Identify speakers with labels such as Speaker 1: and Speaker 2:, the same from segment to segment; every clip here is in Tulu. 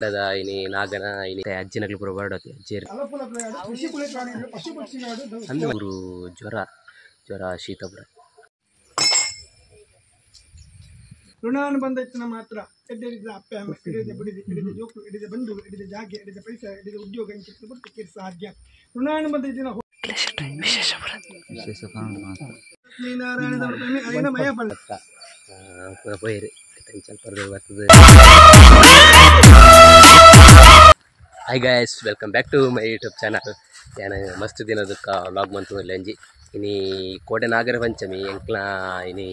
Speaker 1: ಇನಿ ನಾಗನ ಇನಿ ಅಜ್ಜಿನಗ್ಲು ಪೂರ ಬರಡತಿ ಅಜ್ಜೇರು ಅಂದು ಜ್ವರ ಜ್ವರ ಶೀತ ಪೂರ
Speaker 2: ಋಣಾನುಬಂಧ ಇತ್ತಿನ ಮಾತ್ರ ಎಡ್ಡೆರಿದ ಅಪ್ಪೆ ಅಮ್ಮ ಹಿಡಿದ ಬಿಡಿದೆ ಹಿಡಿದ ಜೋಕು ಹಿಡಿದ ಬಂಧು ಹಿಡಿದ ಜಾಗೆ ಹಿಡಿದ ಪರಿಸರ ಹಿಡಿದ ಉದ್ಯೋಗ ಇಂಚಿತ್ತು ಬಿಟ್ಟು ಸಾಧ್ಯ. ಋಣಾನುಬಂಧ ಇತ್ತಿನ
Speaker 1: Hi guys, welcome back to my YouTube channel. ಯಾನ ಮಸ್ತ್ ದಿನದಕ್ಕ ವ್ಲಾಗ್ ಮಂತು ಇಲ್ಲಂಜಿ ಇನಿ ಕೋಟೆ ನಾಗರ ಪಂಚಮಿ ಎಂಕ್ಲ ಇನಿ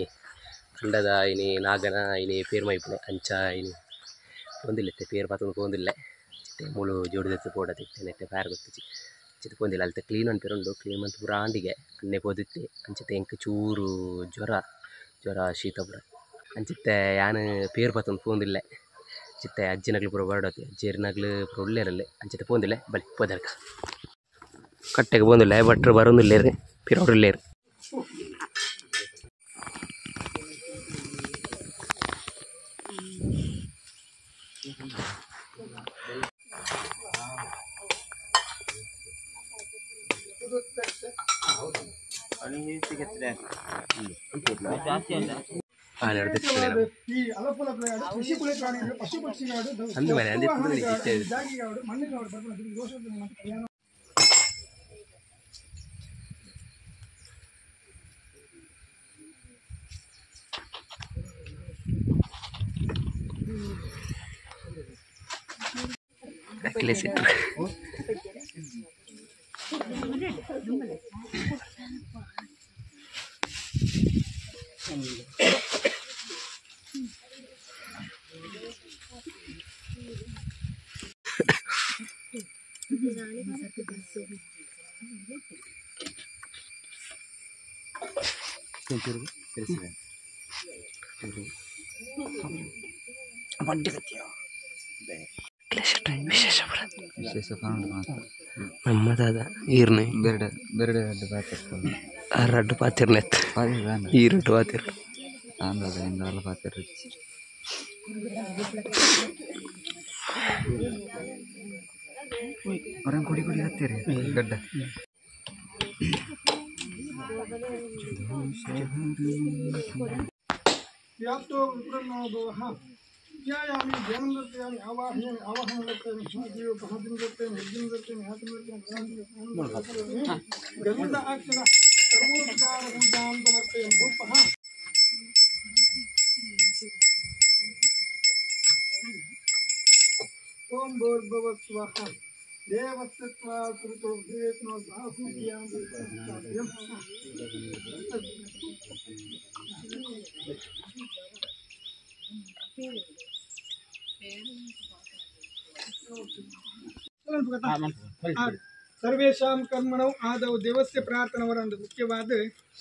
Speaker 1: ಕಂಡದ ಇನಿ ನಾಗನ ಇನಿ ಪೇರ್ ಮೈಪುನೆ ಅಂಚ ಇನಿ ಪೋಂದಿಲ್ಲೆತ್ತೆ ಪೇರ್ ಪಾತೊಂದು ಪೋಂದಿಲ್ಲೆ ಚಿತ್ತೆ ಮೂಲು ಜೋಡಿದತ್ತು ಪೋಡತಿ ನೆತ್ತೆ ಫಾರ್ ಗೊತ್ತಿಚ್ಚಿ ಚಿತ್ತೆ ಪೋಂದಿಲ್ಲ ಅಲ್ತೆ ಕ್ಲೀನ್ ಅನ್ಪೇರುಂಡು ಕ್ಲೀನ್ ಮಂತು ಪೂರ ಆಂಡಿಗೆ ಅನ್ನೆ ಪೋದಿತ್ತೆ ಅಂಚಿತ್ತೆ ಎಂಕ್ ಚೂರು ಜ್ವರ ಜ್ವರ ಶೀತ ಪೂರ ಅಂಚಿತ್ತೆ ಯಾನ್ ಪೇರ್ ಪಾತೊಂದು ಪೋಂದಿಲ್ಲೆ ಚಿತ್ತೆ ಅಜ್ಜಿನಗ್ಲು ಪೂರ ಬರಡತಿ ಅಜ್ಜಿಯರ್ನಗ್ಲು ಪೂರ ಉಳ್ಳೇರಲ್ಲೆ ಅಂಚಿತ್ತೆ ಪೋಂದಿಲ್ಲೆ ಬಲಿ ಪೋದರ್ಕ ಕಟ್ಟೆಗೆ ಪೋಂದಿಲ್ಲ ಭಟ್ರು ಬರೋದಿಲ್ಲೇರು ಪಿರೋಡಿಲ್ಲೇರು. ನಮ್ಮ ದಾದ ಈರ್ನೆ ರಡ್ಡು ಪಾತಿರ್ನೆ ಈ ರಡ್ಡು ಪಾತಿರ್
Speaker 2: ಧ್ಯಾಯಾಮಿ ಧ್ಯಾನ ದರ್ಶಯಾಮಿ ಆವಾಹಯಾಮಿ ಆವಾಹನ ದರ್ಶಯಾಮಿ ಸ್ವಾಜೀವ ಮಹಾದಿನ ದರ್ಶಯಾಮಿ ಯಜ್ಞ ದರ್ಶಯಾಮಿ ಹಾತನ ದರ್ಶಯಾಮಿ ಗಂಧ ಅಕ್ಷರ ಸರ್ವೋಪಚಾರ ಪೂಜಾಂ ಸಮರ್ಪಯಾಮಿ ರೂಪಃ. ಓಂ ಭೂರ್ಭುವಃ ಸ್ವಃ ದೇವಸ್ಯ ತ್ವಾ ಸುತೋ ದೇವಸ್ನೋ ಬಾಹುಭ್ಯಾಂ ಸರ್ವೇಷಾಂ ಕರ್ಮಣೌ ಆದೌ ದೇವಸ್ಯ ಪ್ರಾರ್ಥನವರ ಒಂದು ಮುಖ್ಯವಾದ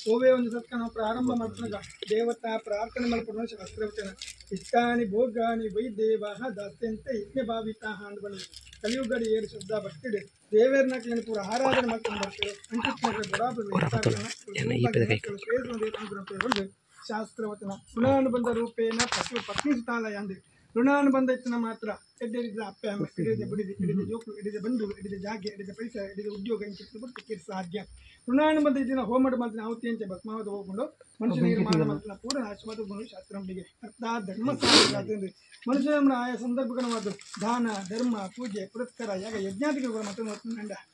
Speaker 2: ಓವೇ ಒಂದು ಸತ್ಕ ನಾವು ಪ್ರಾರಂಭ ಮಾಡ್ತಾಗ ದೇವತಾ ಪ್ರಾರ್ಥನೆ ಮಲ್ಪಡುವ ಶಾಸ್ತ್ರವಚನ ಇಷ್ಟಾನಿ ಭೋಗಾನಿ ವೈ ದೇವಾಹ ದಾಸ್ಯಂತೆ ಯಜ್ಞ ಭಾವಿತಾಹ ಅಂದ್ ಬಂದ ಕಲಿಯುಗಡಿ ಏಳು ಶಬ್ದ ಭಕ್ತಿಡೆ ದೇವೇರ್ನ ಪೂರ ಆರಾಧನೆ ಮಾಡ್ಕೊಂಡು ಬರ್ತಾರೆ ಅಂಚಿನ ಶಾಸ್ತ್ರವಚನ ಋಣಾನುಬಂಧ ರೂಪೇಣ ಪಶು ಪತ್ನಿ ಸುತಾಲಯ ಅಂದೆ ಋಣಾನುಬಂಧ ಇತ್ತಿನ ಮಾತ್ರ ಎಡ್ಡೆರಿದ ಅಪ್ಪೆ ಅಮ್ಮ ಹಿಡಿದ ಬಿಡಿದೆ ಹಿಡಿದ ಜೋಕು ಹಿಡಿದ ಬಂಧು ಹಿಡಿದ ಜಾಗೆ ಹಿಡಿದ ಪರಿಸರ ಹಿಡಿದ ಉದ್ಯೋಗ ಇಂಚಿತ್ತು ಬಿಟ್ಟು ಸಾಧ್ಯ. ಋಣಾನುಬಂಧ ಇದ್ದಿನ ಹೋಮಡು ಮಾತಿನ ಆಹುತಿ ಅಂಚೆ ಭಸ್ಮಾವತ ಹೋಗ್ಕೊಂಡು ಮನುಷ್ಯ ನಿರ್ಮಾಣ ಮಾತಿನ ಪೂರ್ಣ ನಾಶವಾದ ಶಾಸ್ತ್ರಂಬಿಗೆ ಅರ್ಥಾತ್ ಧರ್ಮ ಸಾಧ್ಯ. ಮನುಷ್ಯನ ಆಯಾ ಸಂದರ್ಭಗಳವಾದ ದಾನ ಧರ್ಮ ಪೂಜೆ ಪುರಸ್ಕಾರ ಯಾಗ ಯಜ್ಞಾದಿಗಳು ಮತ್ತು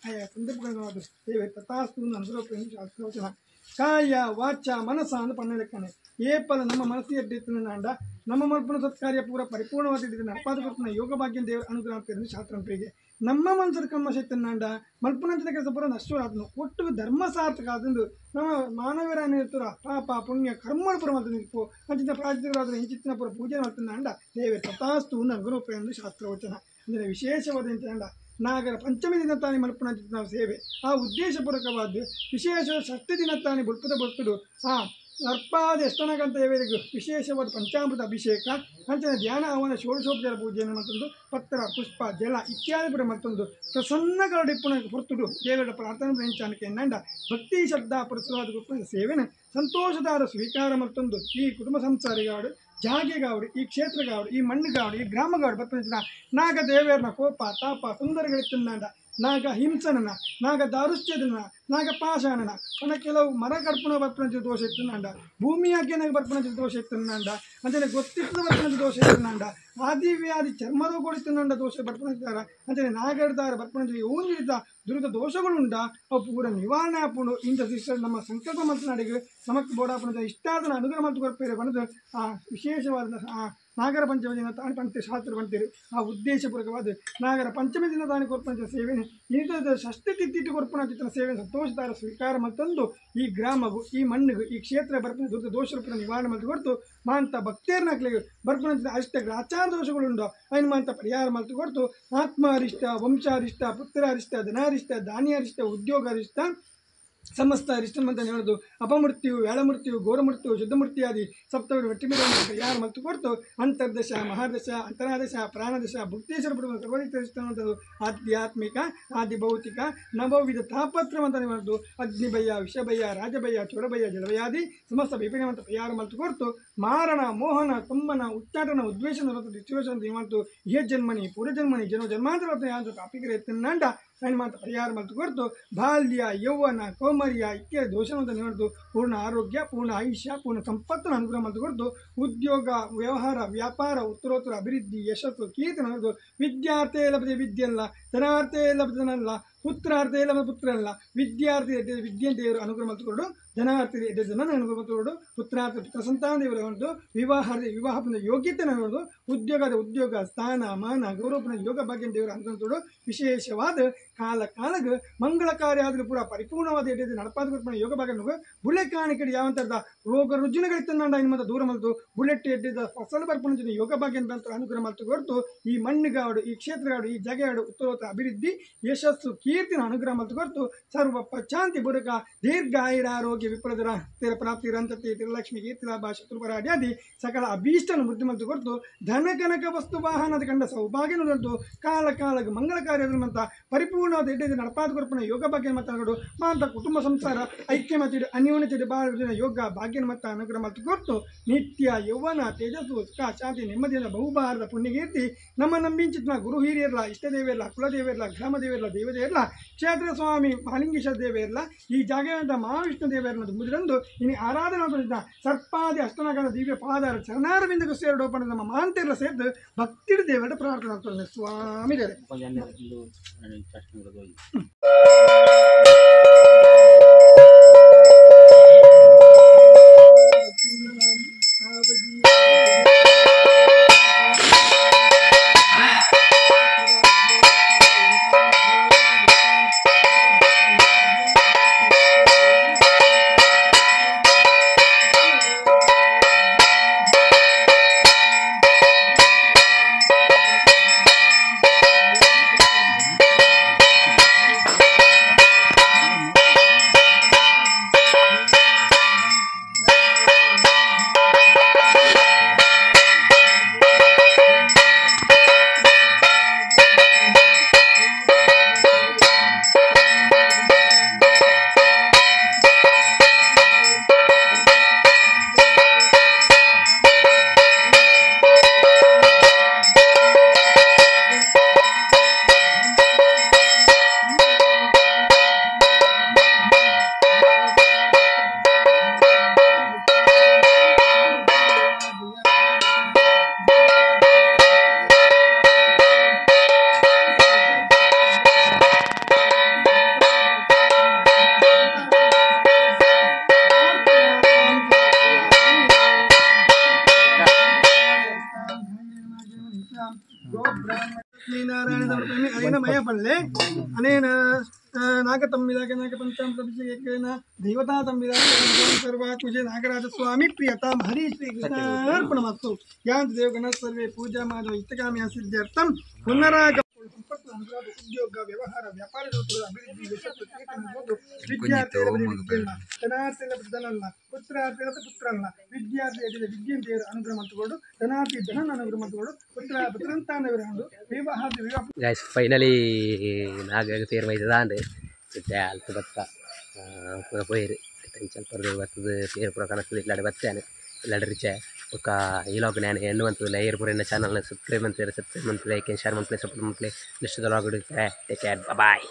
Speaker 2: ಆಯಾ ಸಂದರ್ಭಗಳವಾದ ದೇವ ತಥಾಸ್ತು ಅನುಗ್ರಹ ಶಾಸ್ತ್ರವಚನ ಕಾಯ ವಾಚ ಮನಸ್ಸ ಅಂದು ಪನ್ನೆಲೆಕ್ಕನೆ ಏಪಲ ನಮ್ಮ ಮನಸ್ಸು ಎಡ್ಡಿತ್ತು ಅಂಡ ನಮ್ಮ ಮಲ್ಪನ ಸತ್ಕಾರ್ಯ ಪೂರ ಪರಿಪೂರ್ಣವಾದ ಅಪಾದ ಕೊಡ್ತಾನೆ ಯೋಗ ಭಾಗ್ಯ ದೇವರ ಅನುಗ್ರಹ ಆಗ್ತದೆ ಶಾಸ್ತ್ರಂಪಿಗೆ. ನಮ್ಮ ಮನಸ್ಸು ಕಮ್ಮ ಶಕ್ತನಾಂಡ ಮಲ್ಪನಂಚಿನ ಕೆಲಸ ಪೂರ ನಷ್ಟವಾದನು ಒಟ್ಟು ಧರ್ಮ ಸಾರ್ಥಕ ಆದಂದು ನಮ್ಮ ಮಾನವರಾನಿರ್ತಾರ ಪಾಪ ಪುಣ್ಯ ಕರ್ಮಗಳ ಪೂರ ಮಾತ್ರ ನಿಲ್ಪು ಅಂಚಿನ ಪ್ರಾಚಿತರಾದ ಇಂಚಿತ್ತಿನ ಪೂರ ಪೂಜೆ ಮಾಡ್ತಾನ ದೇವರ ತಥಾಸ್ತು ಅನುಗ್ರಹ ಎಂದು ಶಾಸ್ತ್ರವಚನ. ಅಂದರೆ ವಿಶೇಷವಾದ ಅಂಡ ನಾಗರ ಪಂಚಮಿ ದಿನ ತಾನೇ ಮಲ್ಪನಂಚಿನ ನಾವು ಸೇವೆ ಆ ಉದ್ದೇಶಪೂರ್ವಕವಾದ ವಿಶೇಷ ಷಷ್ಠಿ ದಿನ ತಾನೇ ಬುಲ್ಪದ ಬರ್ತಡು ಆ ಅರ್ಪಾದ ಎಷ್ಟನಗಂತ ಇವರಿಗೂ ವಿಶೇಷವಾದ ಪಂಚಾಮೃತ ಅಭಿಷೇಕ ಅಂಚನೆ ಧ್ಯಾನ ಅವನ ಷೋಡಶೋಪಚಾರ ಪೂಜೆಯನ್ನು ಮತ್ತೊಂದು ಪತ್ರ ಪುಷ್ಪ ಜಲ ಇತ್ಯಾದಿ ಕೂಡ ಮತ್ತೊಂದು ಪ್ರಸನ್ನ ಕರಡಿಪ್ಪುಣ ಹೊರ್ತುಡು ದೇವರ ಪ್ರಾರ್ಥನೆ ಹೆಂಚಾನಕ್ಕೆ ಎನ್ನಂಡ ಭಕ್ತಿ ಶ್ರದ್ಧಾ ಪುರಸ್ವಾದ ಸೇವೆನ ಸಂತೋಷದಾರ ಸ್ವೀಕಾರ ಮತ್ತೊಂದು ಈ ಕುಟುಂಬ ಸಂಸಾರಿಗಾಡು ಜಾಗೆಗಾವಡು ಈ ಕ್ಷೇತ್ರಗಾವಡು ಈ ಮಣ್ಣುಗಾವಡು ಈ ಗ್ರಾಮಗಾವಡು ಬರ್ಪುನ ನಾಗ ದೇವೇರ್ನ ಕೋಪ ತಾಪ ತೊಂದರೆಗಳಿತ್ತಂದ ನಾಗ ಹಿಂಸನನ ನಾಗ ದಾರುಷ್ಯದನ ನಾಗ ಪಾಷಾಣನ ಪಂಡ ಕೆಲವು ಮರ ಕಡ್ಪುನ ಬರ್ಪುನಂಚ ದೋಷ ಇತ್ತುಂಡ ಭೂಮಿಯಾಗ್ಯನಾಗ ಬರ್ಪುನಂಚ ದೋಷ ಇತ್ತುಂಡ ಅಂಚನೆ ಗೊತ್ತಿತ್ತು ಬರ್ಪುನಂಚ ದೋಷ ಇತ್ತುಂಡ ಆದಿ ವ್ಯಾಧಿ ಚರ್ಮ ರೋಗ ದೋಷ ಬರ್ಪುನಂಚಾರ ಅಂಚನೆ ನಾಗಡ್ದಾರ ಬರ್ಪುನಂಚ ಓಂಜಿಡಿದ ದುರಿತ ದೋಷಗಳುಂಡ ಅವು ಪೂರ ನಿವಾರಣೆ ಆಪುಂಡು ಇಂಥ ಶಿಷ್ಯರು ನಮ್ಮ ಸಂಕಲ್ಪ ಮಂತ್ನಾಡಿಗೆ ನಮಕ್ ಬೋಡಾಪುನ ಇಷ್ಟಾದನ ಅನುಗ್ರಹ ಮಂತು ಕೊರ್ಪೇರೆ ಬನದು ಆ ವಿಶೇಷವಾದ ಆ ನಾಗರ ಪಂಚಮಿ ದಿನ ತಾನು ಪಂಚ ಶಾಸ್ತ್ರ ಬಂತೀರಿ ಆ ಉದ್ದೇಶಪೂರ್ವಕವಾದ ನಾಗರ ಪಂಚಮಿ ದಿನ ತಾನು ಕೊರ್ಪಂಚ ಸೇವೆ ಇಂಥದ್ದು ಷಷ್ಠಿ ತಿಥಿಟ್ಟು ಕೊರ್ಪಣ ಸೇವೆ ಸಂತೋಷದಾರ ಸ್ವೀಕಾರ ಮತ್ತೊಂದು ಈ ಗ್ರಾಮಗೂ ಈ ಮಣ್ಣಿಗೂ ಈ ಕ್ಷೇತ್ರ ಬರ್ಪಣ ದುರ್ಗ ದೋಷ ರೂಪದ ನಿವಾರಣೆ ಮತ್ತು ಕೊಡ್ತು ಮಾಂತ ಭಕ್ತೇರ್ನಾಕ್ಲಿಗೆ ಬರ್ಪಣ ಅಷ್ಟ ಆಚಾರ ದೋಷಗಳುಂಡು ಐನು ಮಾಂತ ಪರಿಹಾರ ಮಲ್ತು ಕೊಡ್ತು ಆತ್ಮಾರಿಷ್ಟ ವಂಶಾರಿಷ್ಟ ಪುತ್ರಾರಿಷ್ಟ ಧನಾರಿಷ್ಟ ದಾನಿಯಾರಿಷ್ಟ ಉದ್ಯೋಗಾರಿಷ್ಟ ಸಮಸ್ತ ಅರಿಷ್ಟಮಂತ ಹೇಳೋದು ಅಪಮೃತ್ಯು ವ್ಯಾಳಮೃತ್ಯು ಘೋರಮೃತ್ಯು ಶುದ್ಧಮೃತ್ಯಾದಿ ಸಪ್ತವರು ವೆಟ್ಟಿಮಿರನ್ನು ಪರಿಹಾರ ಮತ್ತು ಕೊಡ್ತು ಅಂತರ್ದಶ ಮಹಾದಶ ಅಂತರಾದಶ ಪ್ರಾಣದಶ ಭುಕ್ತೇಶ್ವರ ಬಿಡುವ ಸರ್ವರಿಷ್ಟವಂಥದ್ದು ಆಧ್ಯಾತ್ಮಿಕ ಆದಿಭೌತಿಕ ನವವಿಧ ತಾಪತ್ರ ಅಂತ ಹೇಳೋದು ಅಗ್ನಿಭಯ ವಿಷಭಯ ರಾಜಭಯ ಚೋರಭಯ ಜಲಭಯಾದಿ ಸಮಸ್ತ ವಿಪಿನವಂತ ಪರಿಹಾರ ಮತ್ತು ಕೊಡ್ತು ಮಾರಣ ಮೋಹನ ತುಂಬನ ಉಚ್ಚಾಟನ ಉದ್ವೇಷನ ಡಿಸ್ಟ್ರಿಬ್ಯೂಷನ್ ಮತ್ತು ಇಹ ಜನ್ಮನಿ ಪೂರ್ವಜನ್ಮನಿ ಜನ್ಮ ಜನ್ಮಾಂತರ ಯಾವುದು ಟಾಪಿಕ್ ಎತ್ತಿನಾಂಡ ಮಾತ ಪರಿಹಾರ ಮತ್ತು ಕೊಡ್ತು ಬಾಲ್ಯ ಯೌವನ ಕೌಮರ್ಯ ಇತ್ಯಾದಿ ದೋಷವನ್ನು ನಿವಾರಿತು ಪೂರ್ಣ ಆರೋಗ್ಯ ಪೂರ್ಣ ಆಯುಷ್ಯ ಪೂರ್ಣ ಸಂಪತ್ತನ್ನು ಅನುಗ್ರಹ ಮತ್ತು ಕೊಡ್ತು ಉದ್ಯೋಗ ವ್ಯವಹಾರ ವ್ಯಾಪಾರ ಉತ್ತರೋತ್ತರ ಅಭಿವೃದ್ಧಿ ಯಶಸ್ಸು ಕೀರ್ತನ ವಿದ್ಯಾರ್ಥೇ ಲಭ್ಯತೆ ವಿದ್ಯೆಯಲ್ಲ ಧನಾರ್ಥೇ ಲಭ್ಯತನಲ್ಲ ಪುತ್ರಾರ್ಥೇ ಲಭ್ಯ ಪುತ್ರನಲ್ಲ ವಿದ್ಯಾರ್ಥಿ ವಿದ್ಯೆ ದೇವರು ಅನುಗ್ರಹ ಮಾಡಿಕೊಂಡು ಧನಾರ್ಥಿ ಧನ ಅನುಗ್ರಹ ಮಾಡಿಕೊಂಡು ಪುತ್ರಾರ್ಥ ಪುತ್ರ ಸಂತಾನ ದೇವರು ಹೊರತು ವಿವಾಹ ವಿವಾಹ ಯೋಗ್ಯತೆ ಹೊರತು ಉದ್ಯೋಗದ ಉದ್ಯೋಗ ಸ್ಥಾನ ಮಾನ ಗೌರವಪನ ಯೋಗ ಭಾಗ್ಯ ದೇವರು ಅನುಗ್ರಹ ವಿಶೇಷವಾದ ಕಾಲ ಕಾಲಗ ಮಂಗಳ ಕಾರ್ಯ ಆದರೂ ಪೂರ ಪರಿಪೂರ್ಣವಾದ ಎಡೆ ನಡಪಾದ ಯೋಗ ಭಾಗ್ಯ ಬುಲೆ ಕಾಣಿಕೆ ಯಾವಂತರದ ರೋಗ ರುಜಿನಗಳಿತ್ತಂಡ ಮತ್ತೆ ದೂರ ಮಲ್ತು ಬುಲೆಟ್ ಎಡ್ಡಿದ ಫಸಲು ಬರ್ಪಣ ಯೋಗ ಭಾಗ್ಯ ಅಂತ ಅನುಗ್ರಹ ಮಲ್ತು ಹೊರತು ಈ ಮಣ್ಣುಗಾಡು ಈ ಕ್ಷೇತ್ರಗಾಡು ಈ ಜಗೆಯಾಡು ಉತ್ತರೋತ್ತರ ಅಭಿವೃದ್ಧಿ ಯಶಸ್ಸು ಕೀರ್ತಿನ ಅನುಗ್ರಹ ಮಲ್ತು ಕೊರ್ತು ಸರ್ವ ಪಚಾಂತಿ ಬುರುಕ ದೀರ್ಘ ಆಯುರಾರೋಗ್ಯ ವಿಪ್ರದರ ತೀರ ಪ್ರಾಪ್ತಿರಂತತಿ ತಿರುಲಕ್ಷ್ಮಿ ಕೀರ್ತಿಲಾಭ ಶತ್ರುಪರಾಡ್ಯಾದಿ ಸಕಲ ಅಭೀಷ್ಟನ ವೃದ್ಧಿ ಮಲ್ತು ಕೊರ್ತು ಧನ ಕನಕ ವಸ್ತು ವಾಹನದ ಕಂಡ ಸೌಭಾಗ್ಯನ ದೊಡ್ಡು ಕಾಲ ಕಾಲಗ ಮಂಗಳ ಕಾರ್ಯದ ಪರಿಪೂರ್ಣವಾದ ಎಡ್ಡೆದ ನಡಪಾದ ಕೊರ್ಪಣ ಯೋಗ ಭಾಗ್ಯ ಮತ್ತು ಮಾಂತ ಕುಟುಂಬ ಸಂಸಾರ ಐಕ್ಯಮತಿ ಅನ್ಯೋನ್ಯತೆ ಬಾಳ ಯೋಗ ಭಾಗ್ಯನ ಮತ್ತು ಅನುಗ್ರಹ ಮಲ್ತು ಕೊರ್ತು ನಿತ್ಯ ಯೌವನ ತೇಜಸ್ಸು ಸುಖ ಶಾಂತಿ ನೆಮ್ಮದಿಯಿಂದ ಬಹುಭಾರದ ಪುಣ್ಯಕೀರ್ತಿ ನಮ್ಮ ನಂಬಿಂಚಿತ್ನ ಗುರು ಹಿರಿಯರ್ಲ ಇಷ್ಟದೇವಿಯರ್ಲ ಕುಲದೇವಿಯರ್ಲ ಗ್ರಾಮದೇವಿಯರ್ಲ ದೇವದೇವಿಯರ್ಲ ಕ್ಷೇತ್ರ ಸ್ವಾಮಿ ಮಹಾಲಿಂಗೇಶ್ವರ ದೇವಿಯರ್ಲ ಈ ಜಾಗದ ಮಹಾವಿಷ್ಣು ದೇವರನ್ನು ಮುದ್ರಂದು ಇನ್ನು ಆರಾಧನಾ ಸರ್ಪಾದಿ ಅಷ್ಟನಗಣ ದಿವ್ಯ ಪಾದಾರ ಚರಣಾರವಿಂದಕ್ಕೂ ಸೇರಿಡೋಪಣ ನಮ್ಮ ಮಾಂತಿರ್ಲ ಸೇರಿದು ಭಕ್ತಿಡು ದೇವರ ಪ್ರಾರ್ಥನೆ ಸ್ವಾಮಿ ದೇವರೇ. ಅನೇನ ನಾಗತಂಬಿದಾಗೆ ನಾಗಪಂಚಾಮೃತಾಭಿಷೇಕೇನ ದೇವತಾ ತಂಬಿದಾಗೆ ಸರ್ವಾತ್ಮಜೆ ನಾಗರಾಜ ಸ್ವಾಮಿ ಪ್ರಿಯತಾಂ ಹರಿ ಶ್ರೀ ಕೃಷ್ಣಾರ್ಪಣಮಸ್ತು. ಯಾಂತ ದೇವಗಣ ಸರ್ವೇ ಪೂಜಾ ಮಾಧವ ಇಷ್ಟಕಾಮ್ಯ ಸಿದ್ಧ್ಯರ್ಥಂ ಪುನರಾಗ ಸಂಪತ್ತು ಅನುಗ್ರಹ ಉದ್ಯೋಗ ವ್ಯವಹಾರ ವ್ಯಾಪಾರ ಅಭಿವೃದ್ಧಿ ಯಶಸ್ಸು ವಿದ್ಯಾರ್ಥಿ ಧನಾರ್ಥಿ ಧನಲ್ಲ ಪುತ್ರಾರ್ಥಿ ಪುತ್ರಲ್ಲ ವಿದ್ಯಾರ್ಥಿ ವಿದ್ಯೆ ದೇವರ ಅನುಗ್ರಹ ಮಾಡಿಕೊಂಡು ಧನಾರ್ಥಿ ಧನ ಅನುಗ್ರಹ ಮಾಡಿಕೊಂಡು ಪುತ್ರ ಪುತ್ರಂತಾನವರ ವಿವಾಹ ವಿವಾಹ.
Speaker 1: ಗೈಸ್ ಫೈನಲಿ ನಾಗ ತೇರ್ ಮೈತದ ಇತ್ತೆ ಅಲ್ಪ ಬತ್ತ ಪೂರ ಪೋಯಿರು ಟೆನ್ಷನ್ ಪರ್ದು ಬರ್ತದೆ ತೇರು ಪೂರ ಕನಸ್ತದೆ ಇಲ್ಲಾಡೆ ಬತ್ತೇನೆ. ಲಡರಿಚೆ ಬೊಕ್ಕ ಈ ಲಾಗ್ ನಾನು ಎಂಡ್ ಮಂತುಲ್ಲ ಏರ್ ಪೂರ ಎನ್ನ ಚಾನಲ್ನ ಸಬ್ಸ್ಕ್ರೈಬ್ ಮಂತಾರೆ ಸಬ್ಸ್ಕ್ರೈಬ್ ಮಂತ್ ಲೈಕ್ ಶೇರ್ ಮಂತ್ಲೆ ಸಪೋರ್ಟ್ ಮಂತ್ಲೆ next vlog take care bye.